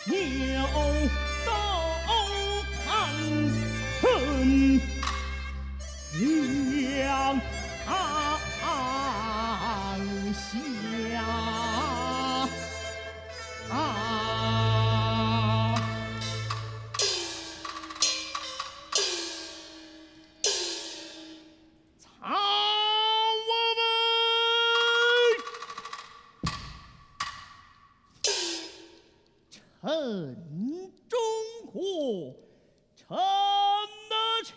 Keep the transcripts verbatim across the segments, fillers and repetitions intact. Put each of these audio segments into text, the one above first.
牛刀砍向下。曹文文，臣忠国，臣的气。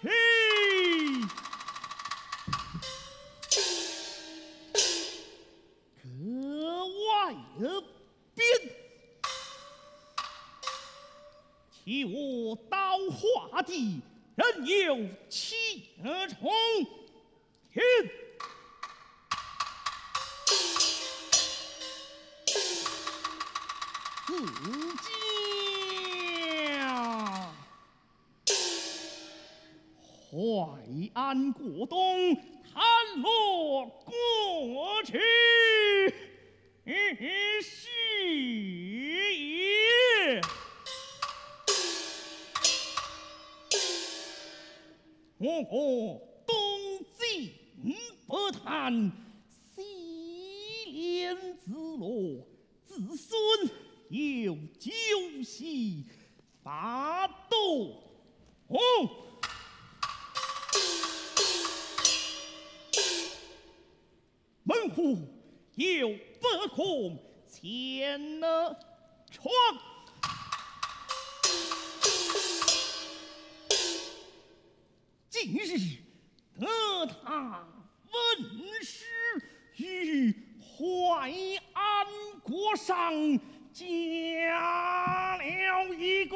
各外边， 欺我刀华的人有七重。听！自家怀安国东，探路过去。 是也。我国东进北探，西连淄罗，子孙有九溪八都。 门户有百孔千窗。今日得他文书，于淮安国上加了一个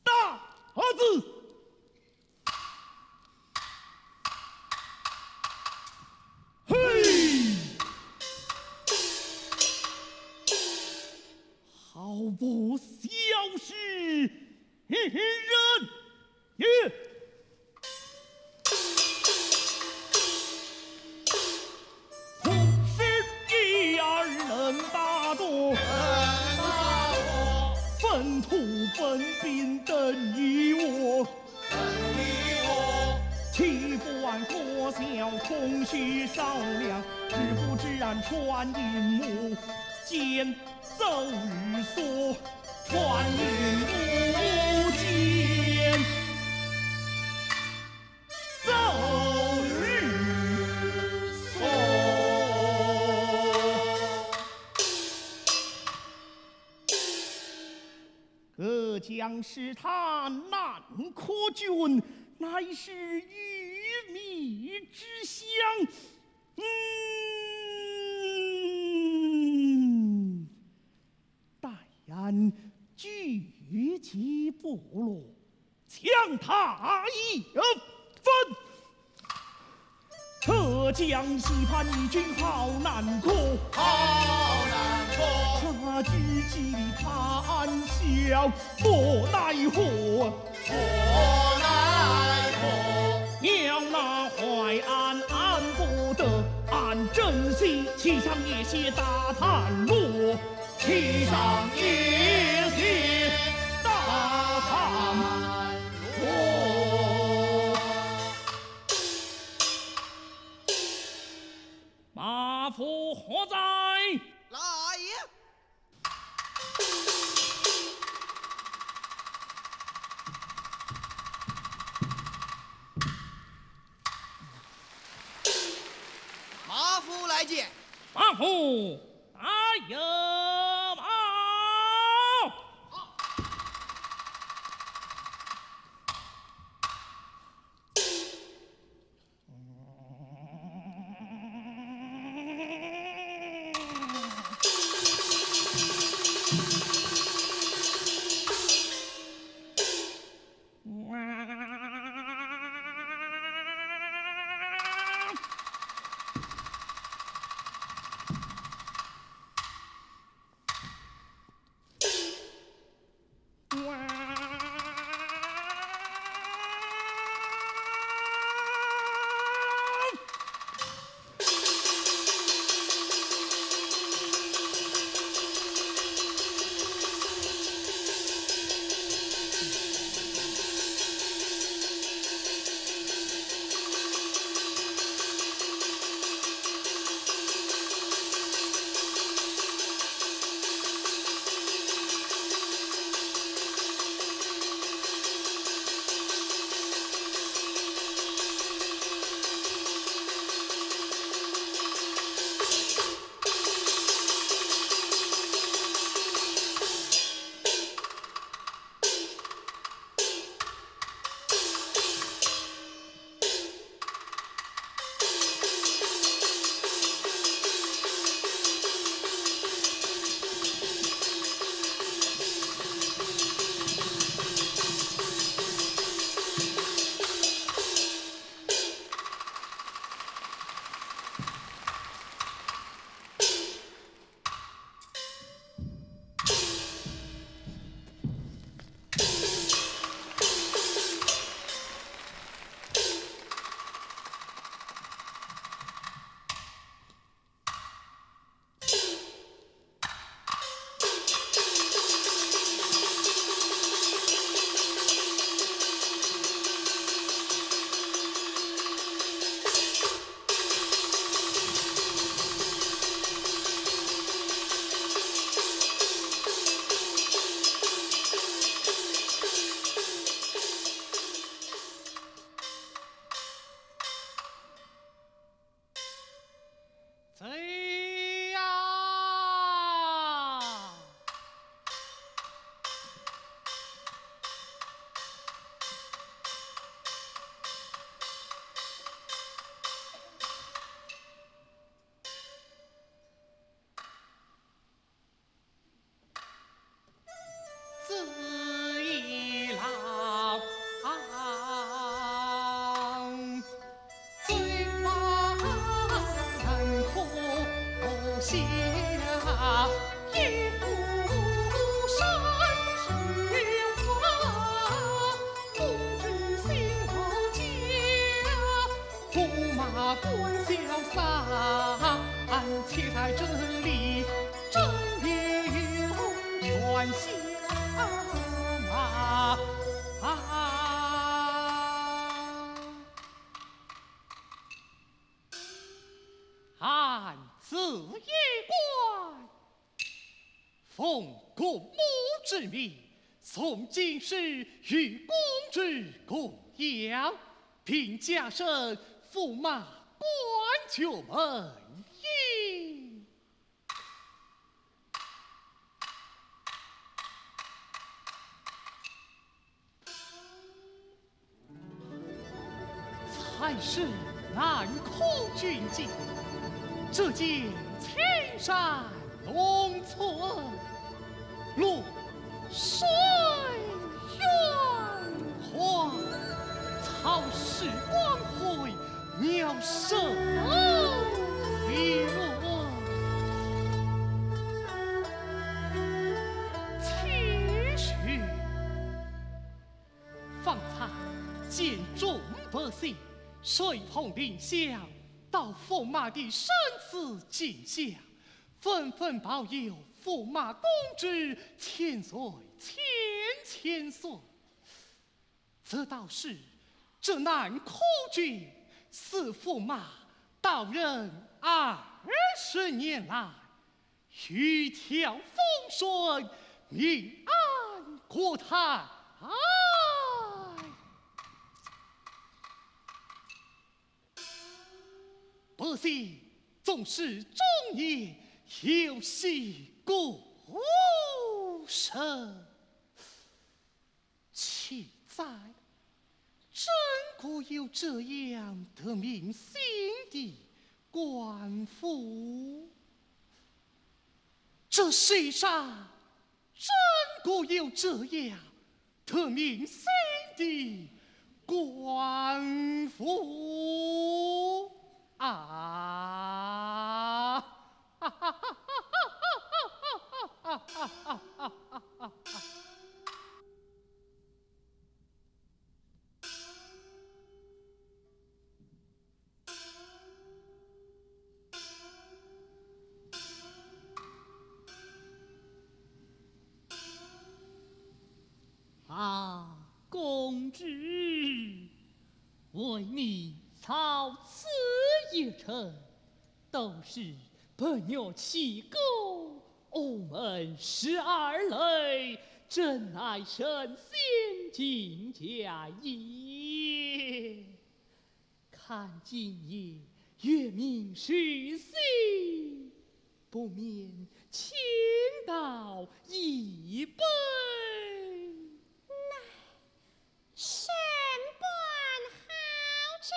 大字。 嘿！好不孝事，人也。 同是一二能打赌，分土分兵等于我，欺负俺国小空虚少年，知不知俺穿云箭走雨索，穿云箭。 走雨索。隔江是他南柯郡，乃是鱼米之乡。嗯，待俺聚集部落， 将他一分。浙江西畔一郡好南柯，好南柯。他居几里他安小，莫奈何，莫奈何。要拿淮安俺不得，俺征西，西上一些大探路。 七上一心大唐路。马府何在？来也。马府来见。马府。 哎呀妈！且在这里，真有冤家。俺字一官，奉姑母之命，送金书与公主共邀，并加升驸马官爵门印。 才是南柯郡境，这间青山农村，绿水远。 花草树光辉，鸟声飞落。其实，方才见众百姓，随同林香到驸马的生死进香，纷纷保佑驸马公主千岁千千岁。 这倒是，这南柯郡，自驸马到任二十年来，雨调风顺，民安国泰。百姓总是终年有喜过日。 奇哉，真个有这样得民心的官府？这世上真个有这样得民心的官府啊？ 啊，公主，为你操此一程，都是不愿起过我们十二楼镇南神仙秦家也。 看今夜月明时星，不免请倒一杯。乃，参半好酒，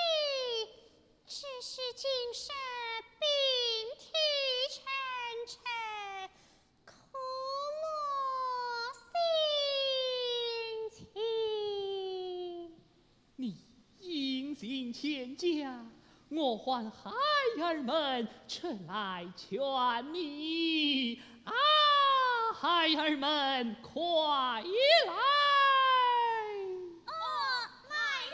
只是今日病体沉沉， 苦没心情。你隐姓钱家，我唤孩儿们出来劝你。啊，孩儿们，快来！哦，来了。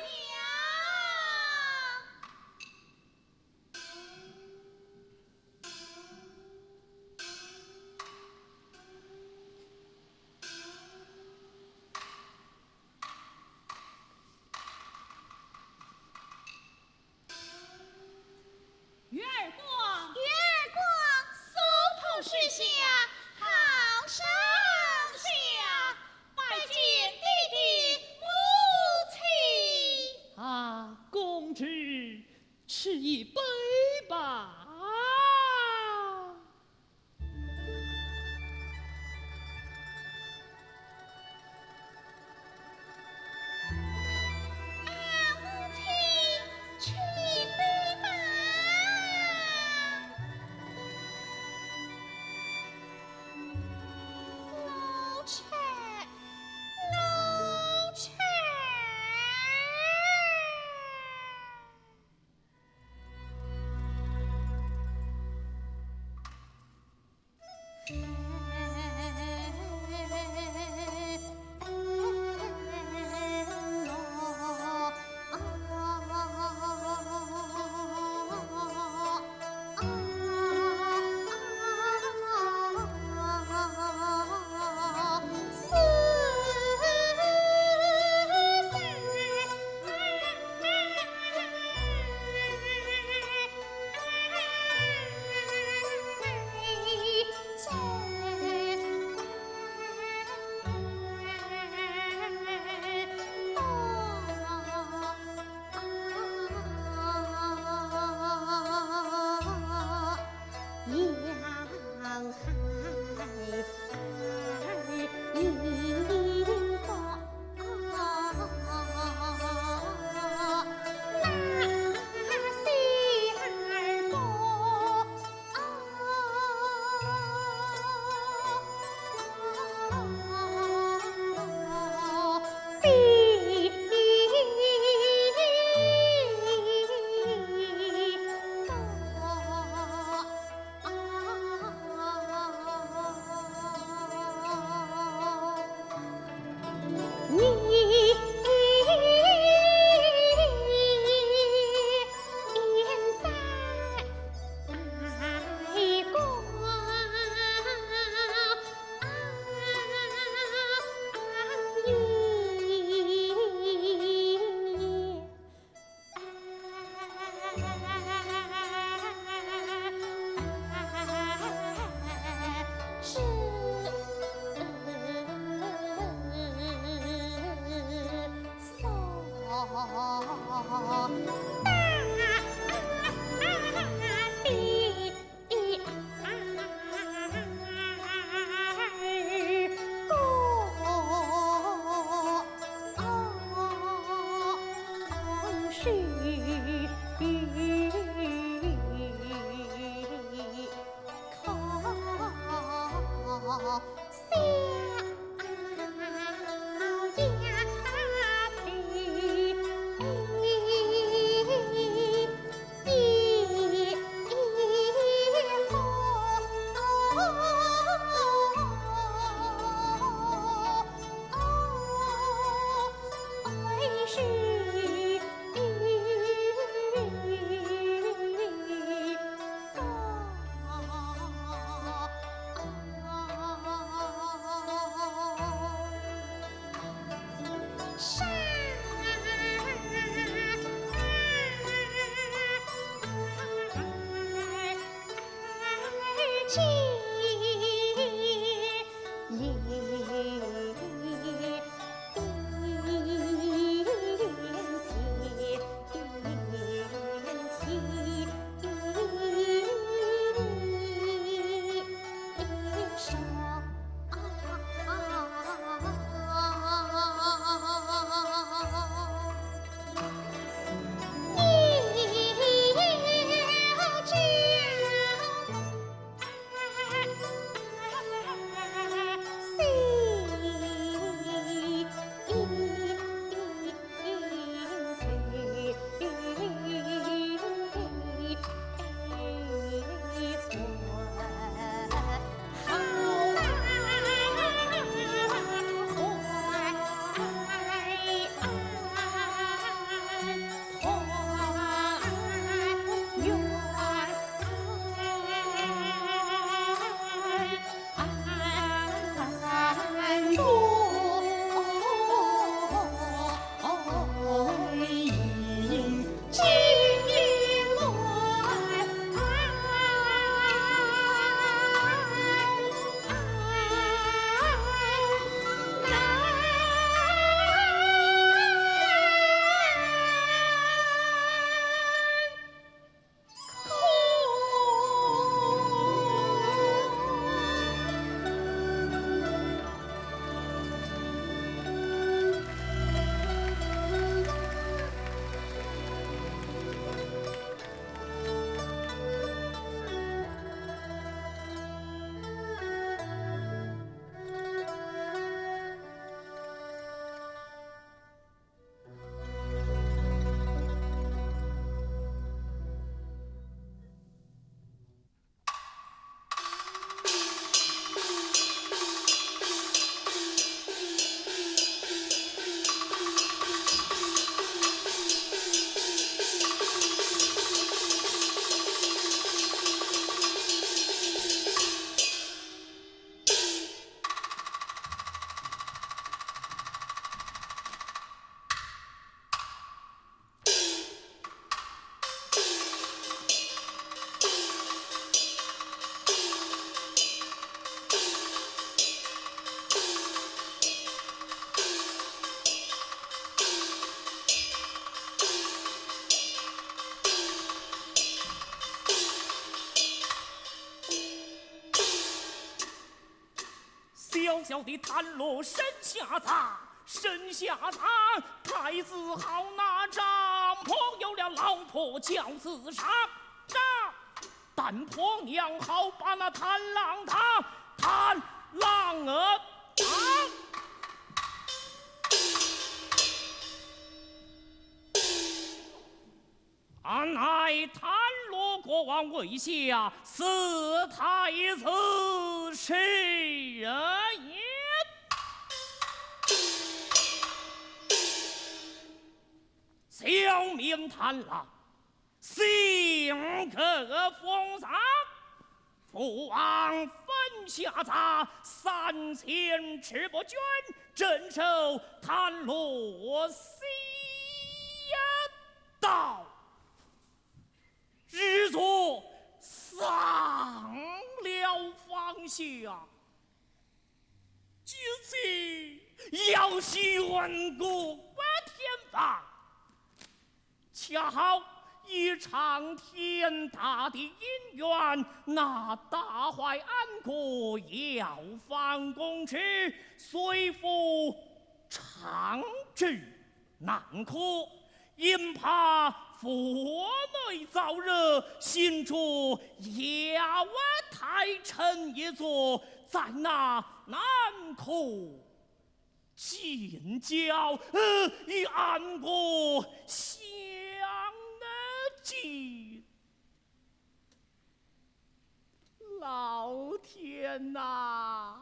月儿光，月儿光，苏童许下，好生下，拜见爹爹母亲。啊，公主，吃一杯吧。 啊，母亲，吃一杯吧。奴吃，奴吃。小小的探路沈下场，沈下场，太子好拿账。朋友了老婆叫自上账，但婆娘好把那探郎当，探郎啊当。 俺乃探路国王麾下四太子是人也。小名探郎，性格风尚，父王分下嫁三千赤膊军，镇守探路西道。 日作丧了方下，今夕要宣告天放，恰好一场天大的姻缘，那大坏安国要放公之，虽复长治 难可，因怕府内燥热，新主要太臣一座，在那南柯近郊，呃，与俺我相见。老天呐，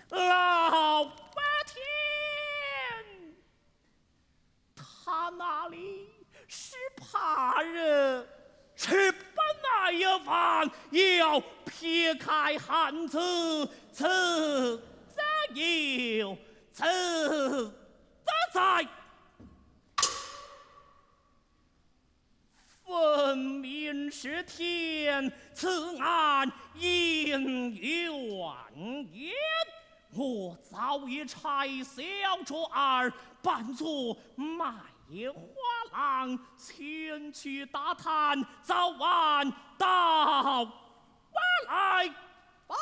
老天！ 他那里是怕人，是本来一番，要撇开汉子，此则有，此则在。分明是天，此案应冤枉。 我早已差小卓儿扮作卖花郎，前去打探，早晚到来。报！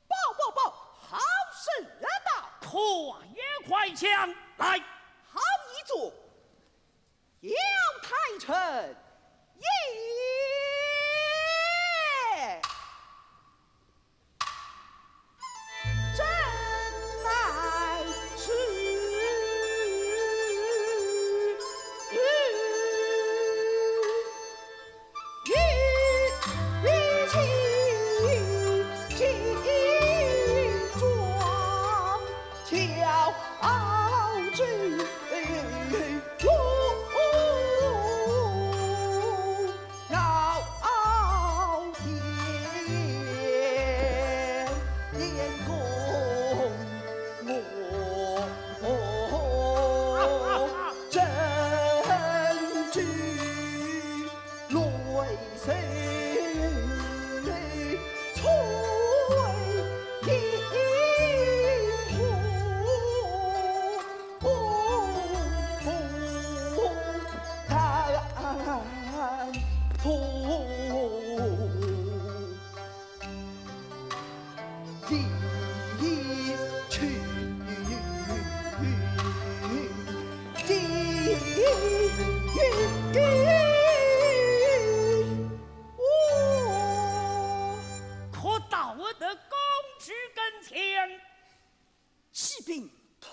报，报，报，好事啊到！快呀，快讲来！好一座，姚太臣也。 真乃是一一气壮，交之 可到得公主跟前。 启禀太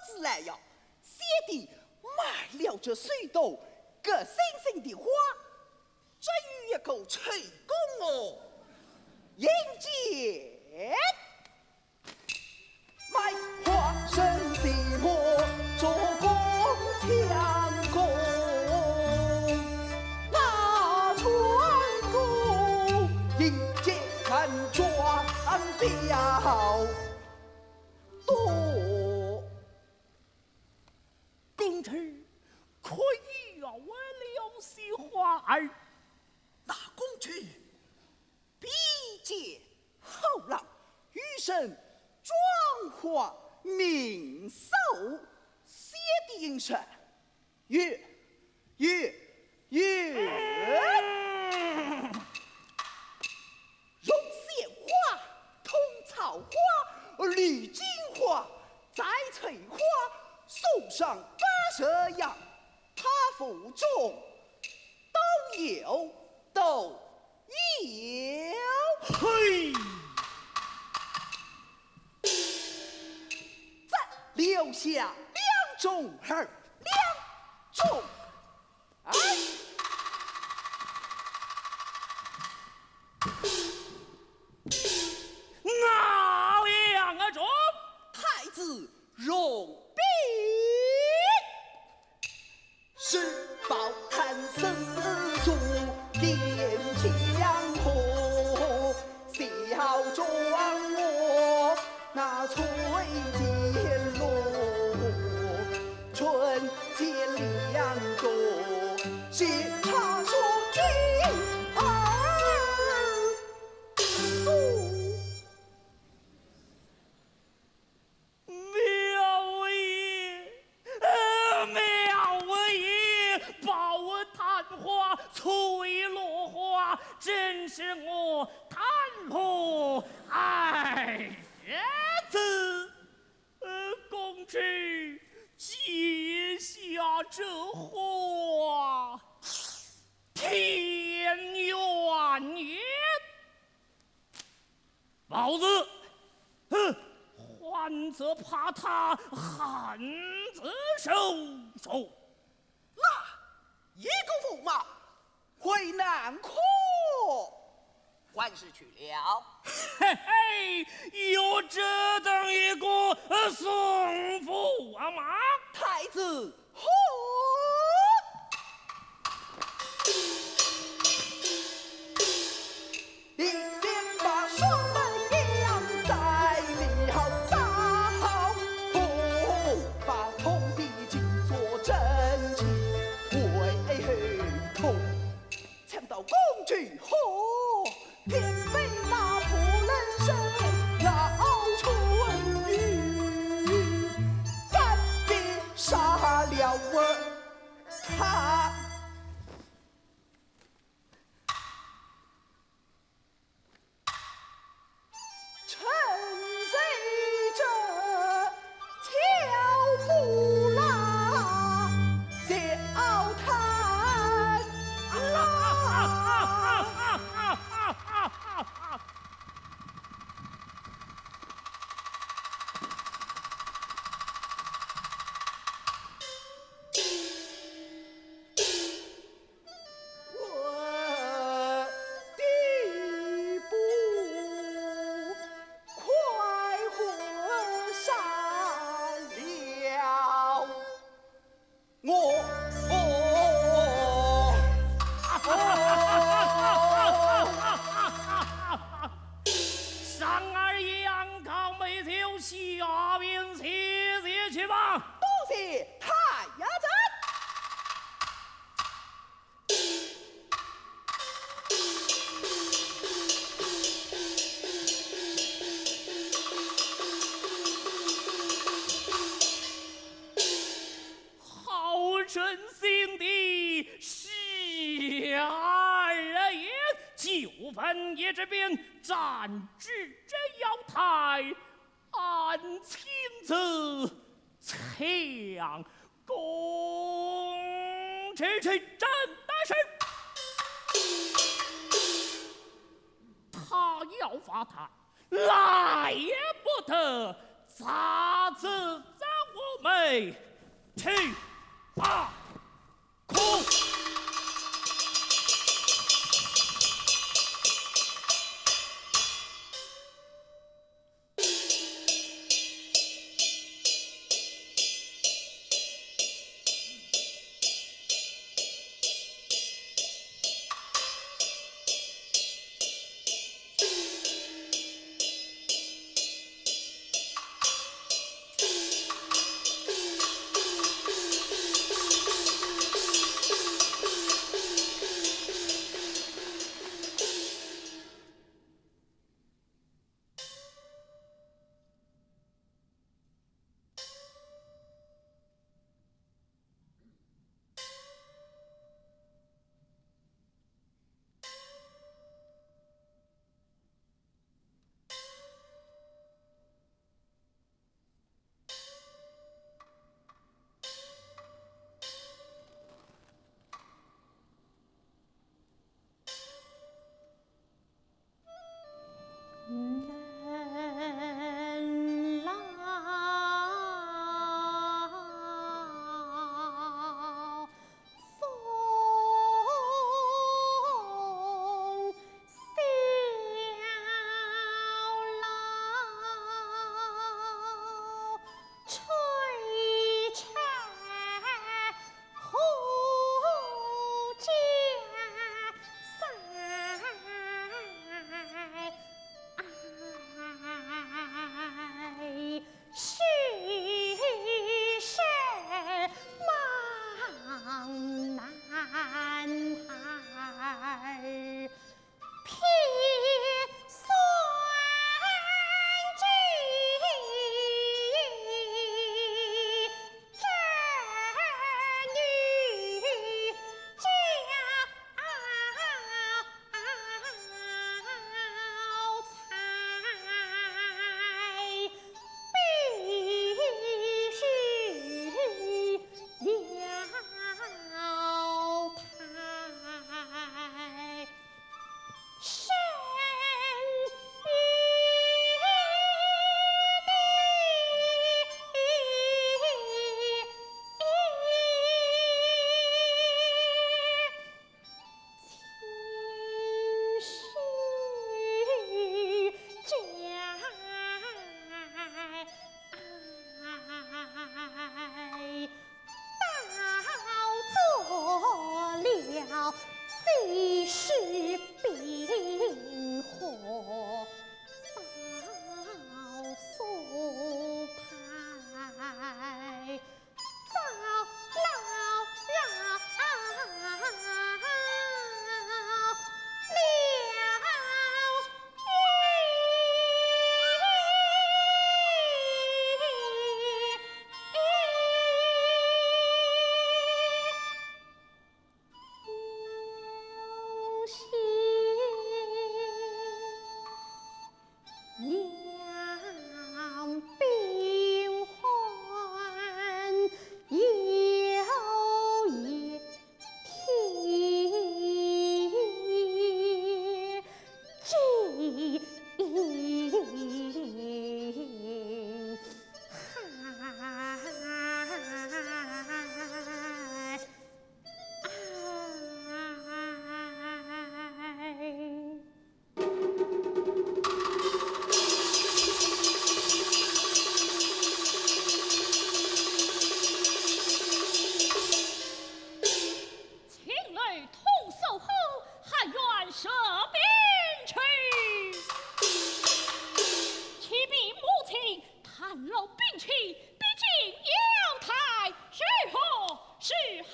子来了，小弟卖了这水斗，给星星的花，只有一个吹鼓哦。迎接。卖花人寂寞，烛光强光，那吹鼓，迎接寒窗标。 多。公主，可有了些花儿？那公主比肩后浪，一身妆华名首，写的应是 有，有，有。嗯。绒线花、通草花、绿金花、摘翠花，送上八十样，她府中都有，都有。嘿！ 再留下两种儿，两种儿。哪两种？太子容禀。 是宝探四座点江河，小庄我那崔乾隆，春节两真是我贪慕二字。呃，公主，阶下者祸，天怨也。 包子，哼，还则怕他，汉子手手。那一个驸马，为难可万事去了。嘿嘿，有这等一个，呃，宋驸马。太子 你先把双门鞅在里好打好，不把铜钿尽做真情为痛。强盗公举火，偏被那仆人手拿春雨，干瘪杀了我。 他。臣谁者？叫不拉，叫他拉。我的步快活散了。我，哦，哦，上二阳高美酒，下边谢谢去吧。多谢太爷。 好人心的十二爷，九分一之变，斩至这瑶台。 俺亲自抢功，这这斩大事。他要发财，来也不得，砸子砸我们去吧。之音。青楼通守候，喊冤赦兵去。启禀母亲，探路兵器，逼近要害，如何是好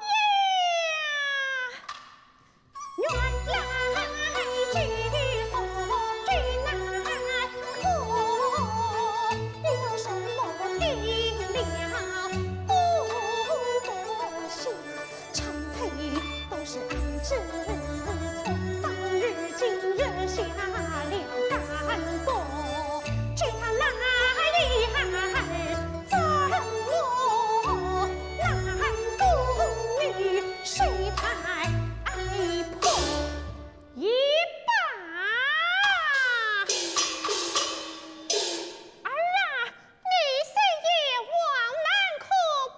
呀？ 一把。儿啊，你虽也望能可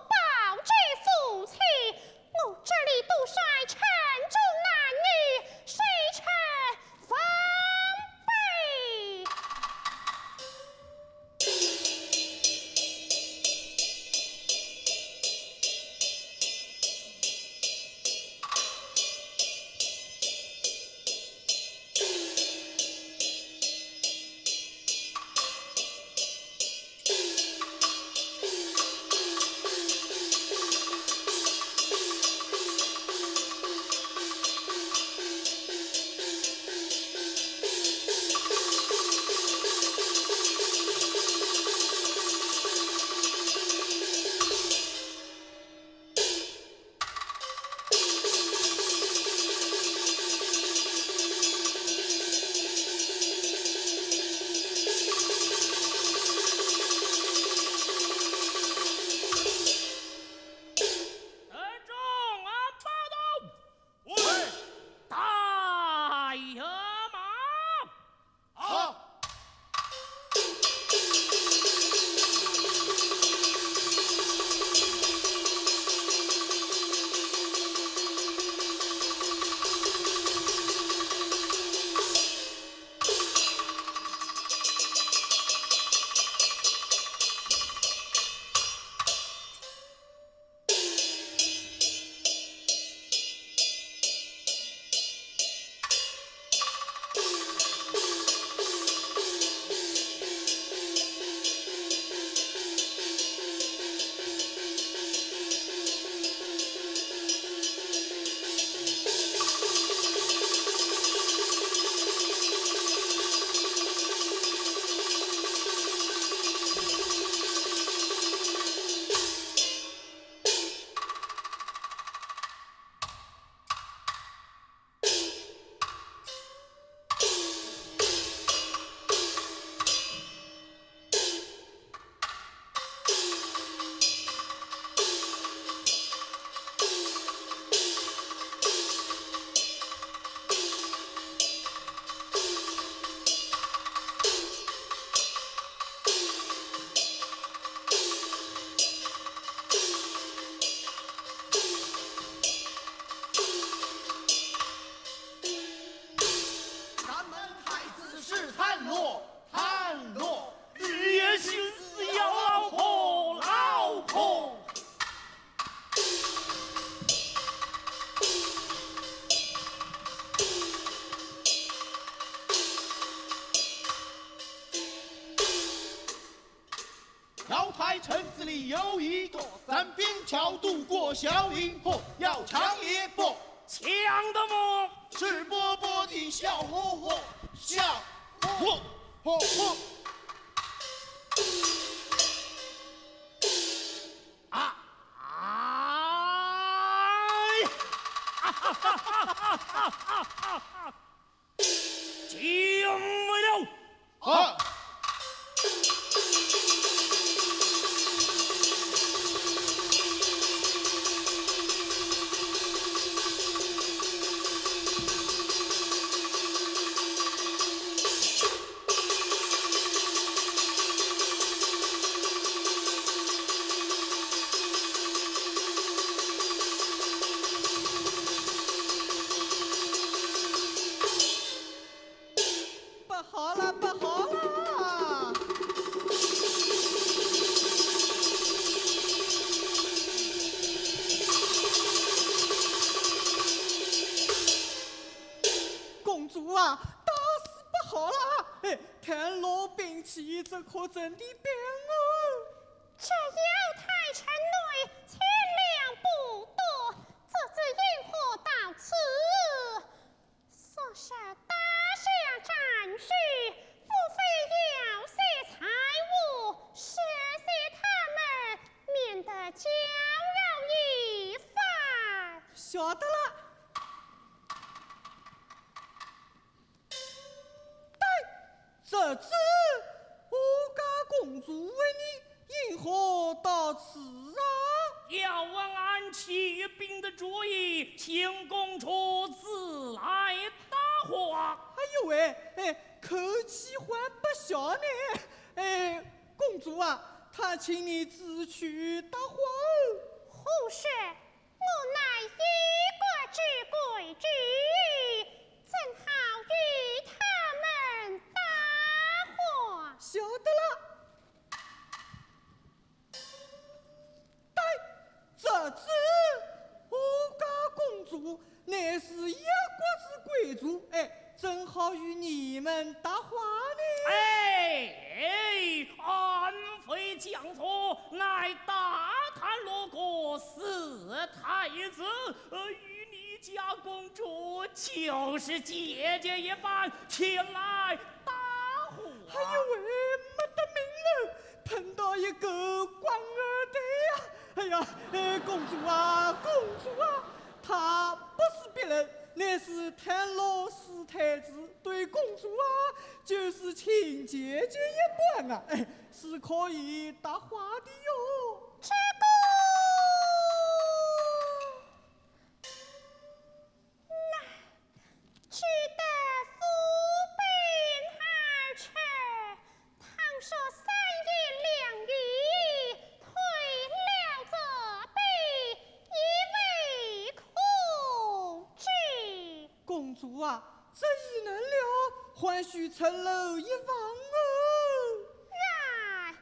报之父亲，我这里多衰城中男女，谁称奉陪？ 瑶台城这里有一个单兵桥渡过小银河，要抢也不抢的么？赤膊膊的小伙伙，小伙伙伙。啊！哎！ 进围了。好。啊，打死不好了啊！哎，探路兵器，这可真的兵哦。这要太城内千粮不多，这只引火到此，说是打响战事，不费要些财物，射死他们，免得骄傲一番。晓得了。 对，这次我家公主为你引火到此啊。要问俺起兵的主意，请公主自来搭话。哎呦喂，哎，口气还不小呢。哎，公主啊，她请你自去搭话哦。胡说！ 我乃一国之贵族，怎好与他们搭话？晓得了。对，这次我家公主乃是一国之贵族，哎， 怎好与你们搭话呢？哎，俺非将错，乃打探路过四太子，呃，与你家公主就是姐姐一般，前来搭话。哎呦喂，没得命了，碰到一个官二代呀！哎呀，哎，公主啊，公主啊， 他不是别人，乃是探路四太子，对公主啊，就是亲姐姐一般啊，哎，是可以搭话的哟。这个，那 只得府兵而去，倘说三言两语，退了这兵，亦未可知。公主啊，这已能了，还需城楼一望哦。啊，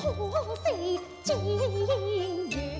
不是金玉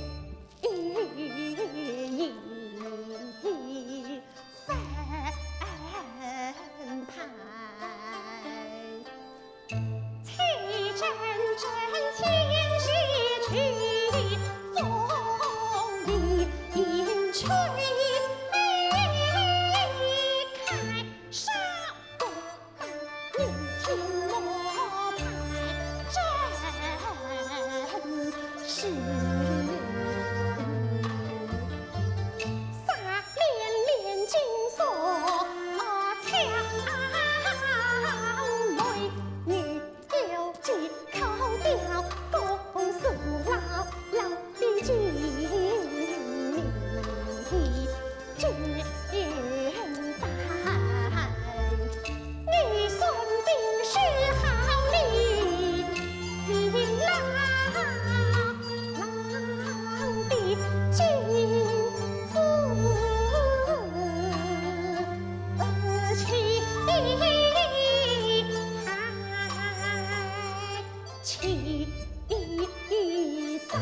分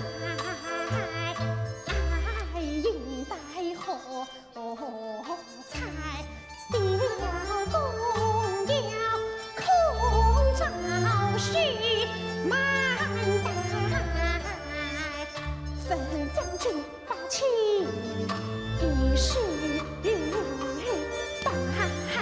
派。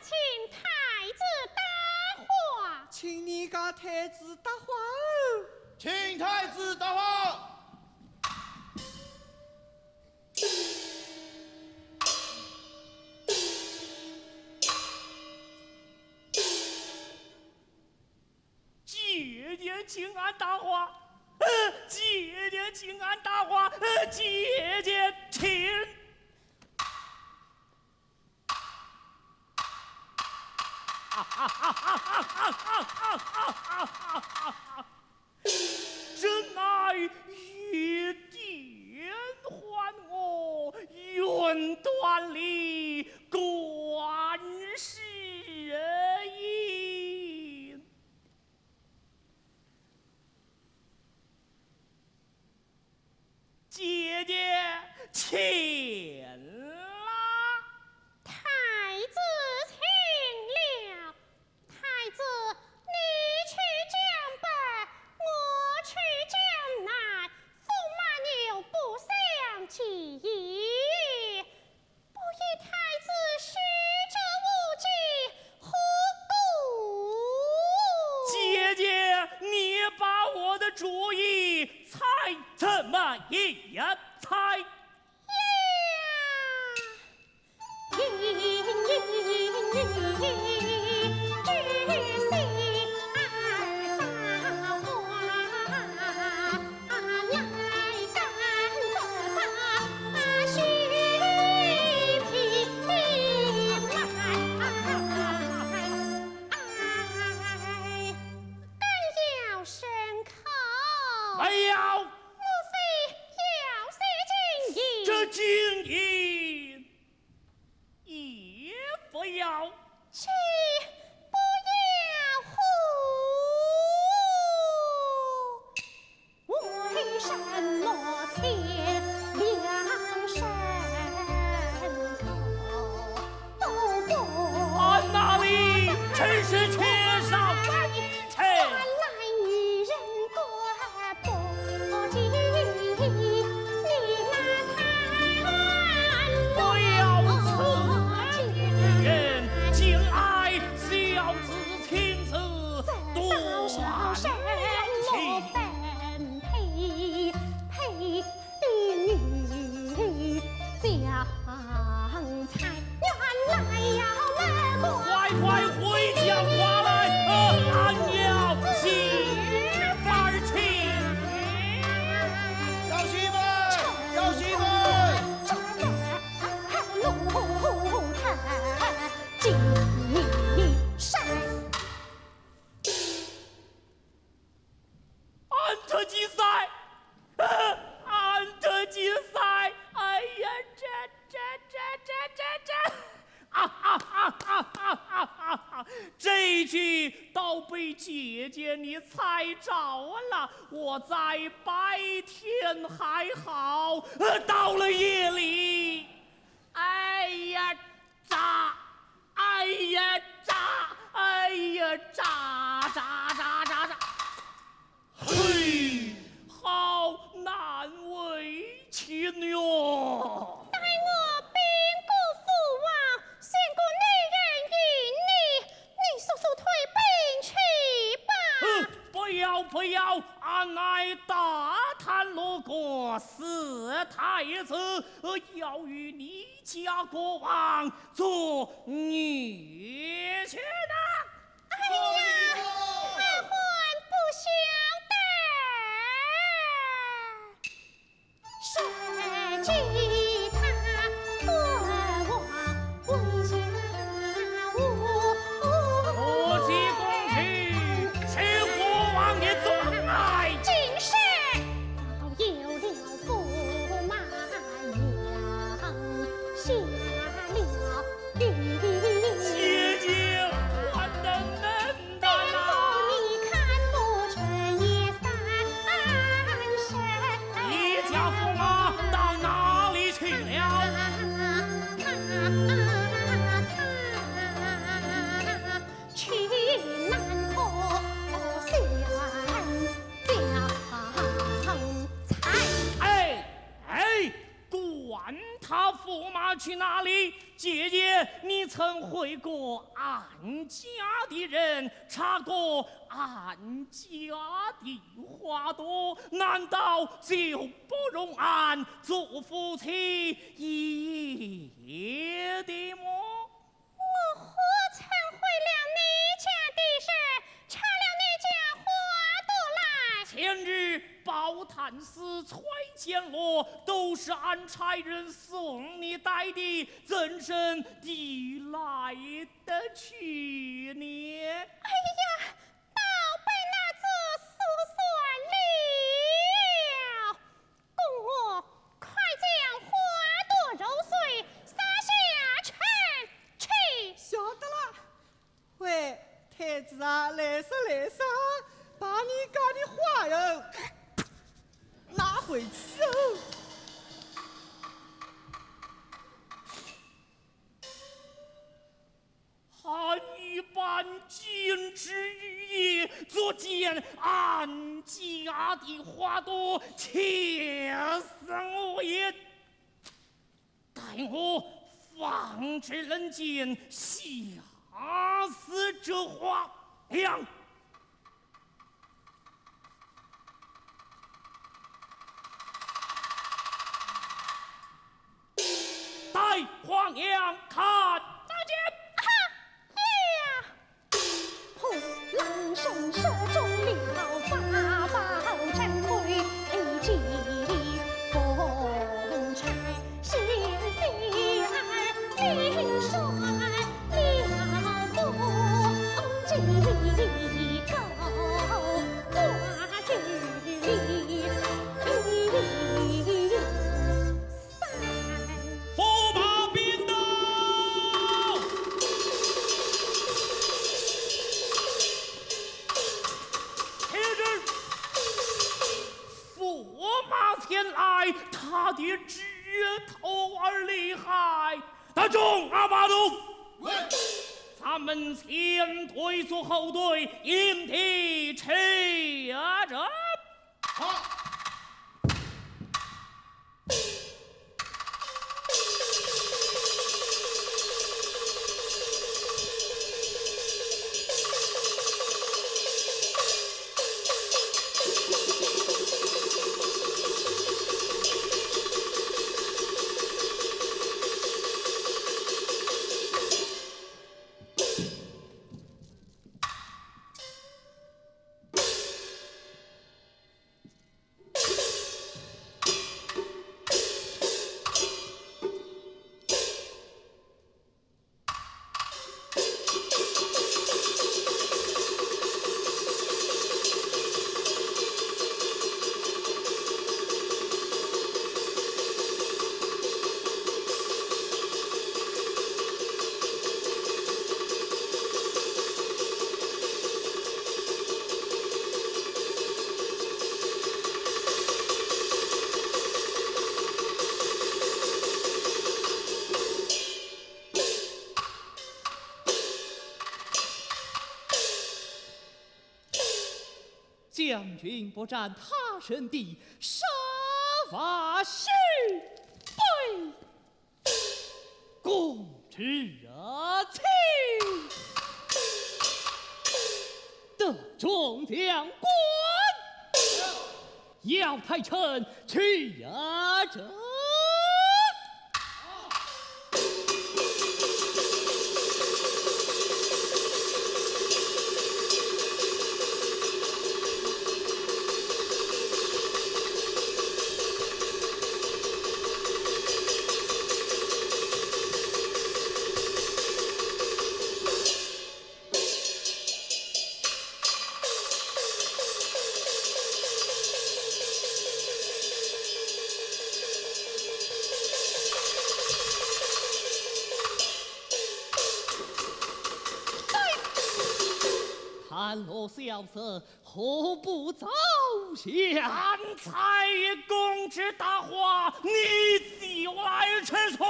请太子搭话。请你家太子搭话哦。请太子答话。 姐姐请安大话，呃，姐姐请安大话，呃，姐姐请。朕乃一点还我云端里观世音。 姐姐，请啦。太子请了。太子，你去江北，我去江南，驸马又不相见。 不与太子叙旧无计，何故？姐姐，你把我的主意猜怎么样？猜。 哎呀，莫非要说金印？这金印 也不要。这不要乎？为什么千两牲口都不……俺那里真是缺少凡尘。 不要此言，今爱小子亲自断了情。快快回江华来，呃，俺要媳妇儿去。要媳妇儿，要媳妇儿。俺特几岁？俺特几岁？哎呀，这，这，这，这，这，这，啊哈哈哈哈哈哈哈！这一局倒被姐姐你猜着了。我在白天还好，呃，到了夜里，哎呀， 喳，哎呀，喳，哎呀，喳，喳，喳，喳，喳。嘿，好难为情哟。待我禀告父王，先个女人与你，你速速退兵去吧。呃，不要，不要，俺乃大唐六国四太子，呃，要与你家国王 做女婿呢？哎呀，儿还不孝的。谁知他国王为啥我？何其公平，谁国王也总爱。今日早有了 驸马娘下了雨。姐姐，我的能耐啊！你家驸马到哪里去了？ 哎，哎，管他驸马去哪里，姐姐，你曾回过俺家的人，插过俺家的花朵，难道就不容俺做夫妻一夜的么？我何曾毁了你家的事，插了你家花朵来？前日宝潭寺穿 暄罗，都是俺差人送你带的，怎生抵赖得去呢？哎呀，倒被那猪猢狲算了！公子，快将花朵揉碎，撒下陈醋。晓得了。 喂，太子啊，来哉来哉，把你家的花儿拿回去哦。还一番金枝玉叶，足见俺家的花朵，气死我也！ 待我放置人间，吓死这花娘！带花娘看得见。 驸马禀到！来人！驸马前来，他的指头儿厉害。带众阿爸头！喂！咱们前队做后队，引敌出阵。好。将军不战他人的，杀伐须备。公主啊，请。得众将官。 姚太臣，去啊！这。哎，暹罗小子，何不招降？俺才与公主搭话，你就来吃醋。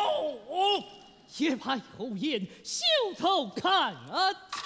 一派胡言，休走！看啊，枪！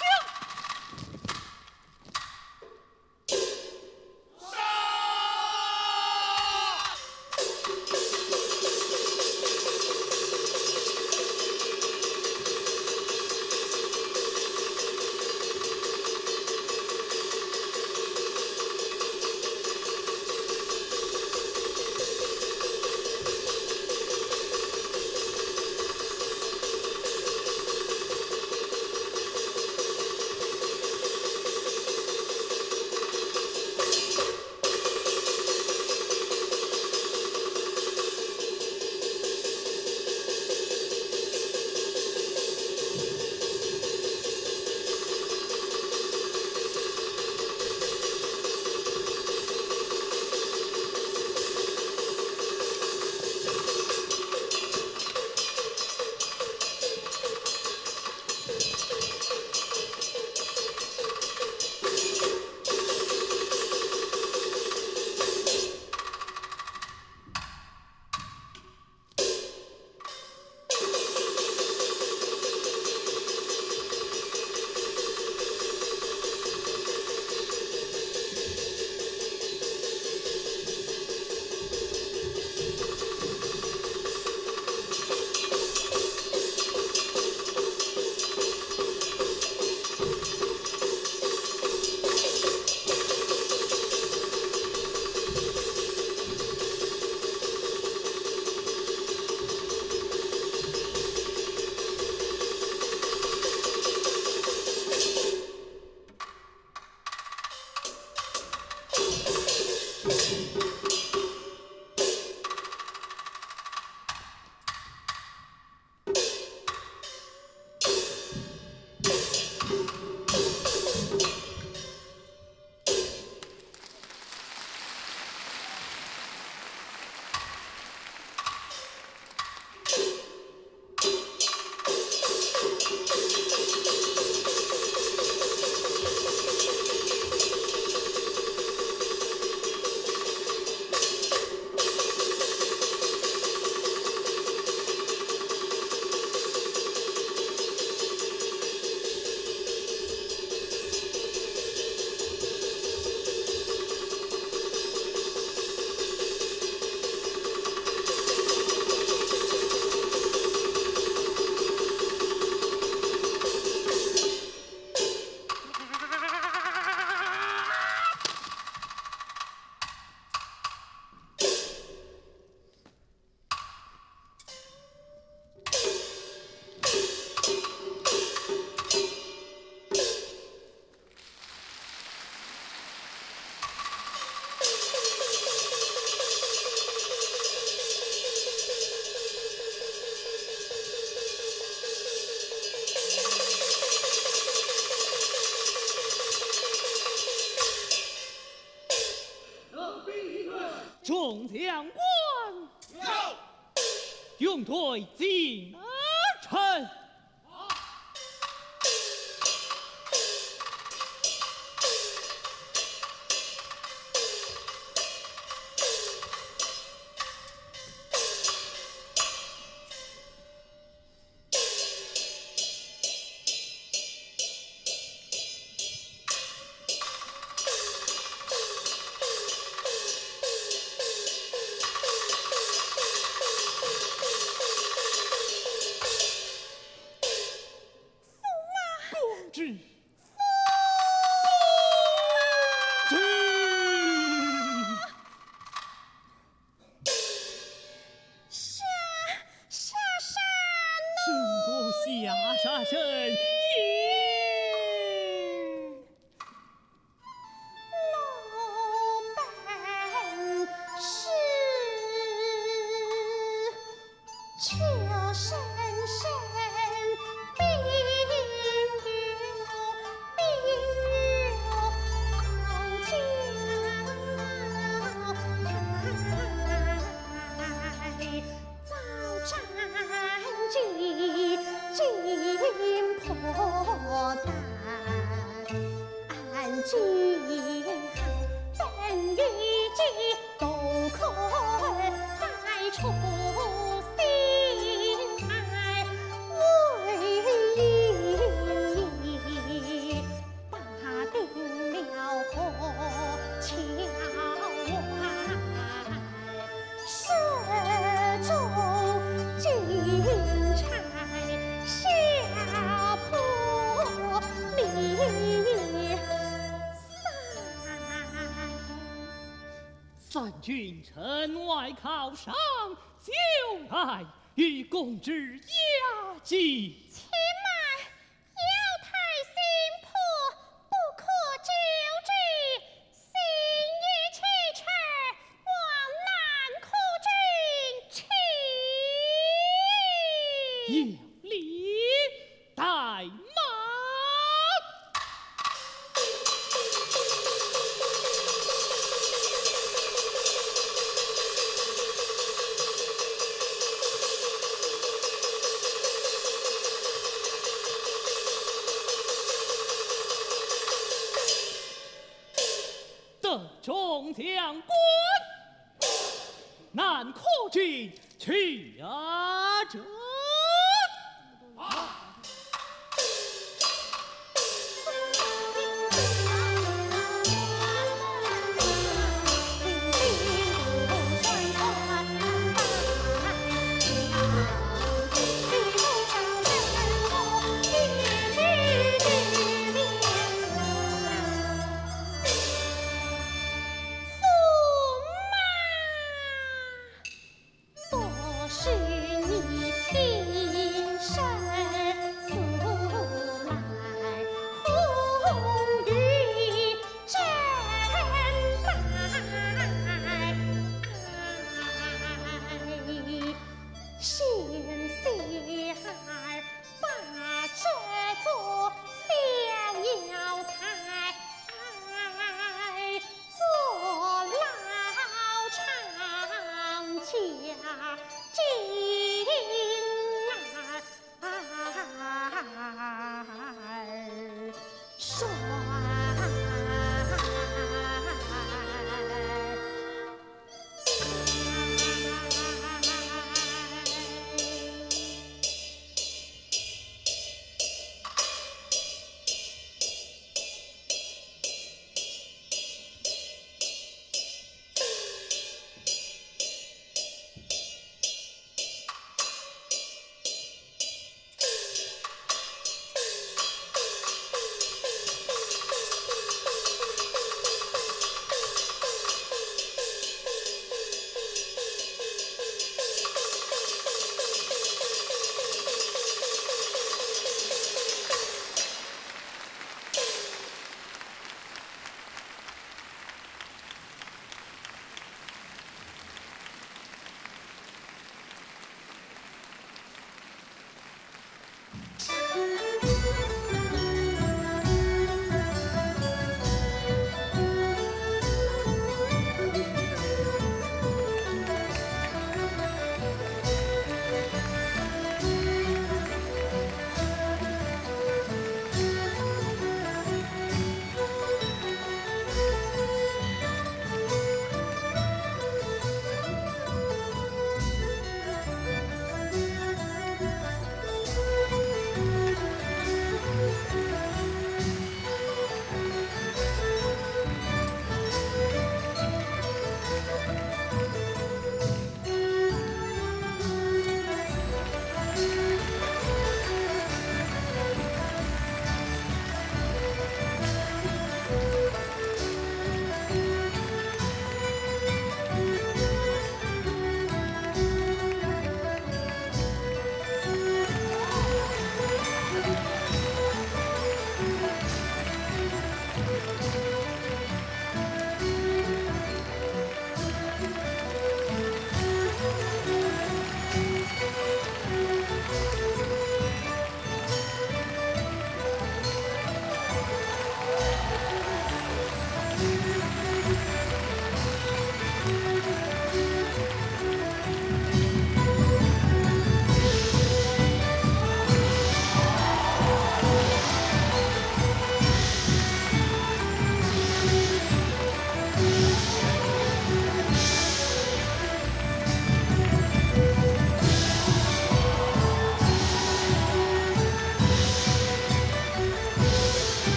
众将官，有！勇退京城。公主。公主。 下，下山呐！怎不下山？咦！老板是秋声声，冰雨冰雨。 早战几惊破胆，今还怎一计，都可再出心裁。为一 打定了河桥外，手中金钗下破迷山。三军城外犒赏，就来与公主压计。且慢！ 要太辛苦，不可久止，心意切切，望南柯郡请。有礼，带马。 得众将官，南柯郡去啊！ 驸马，不许你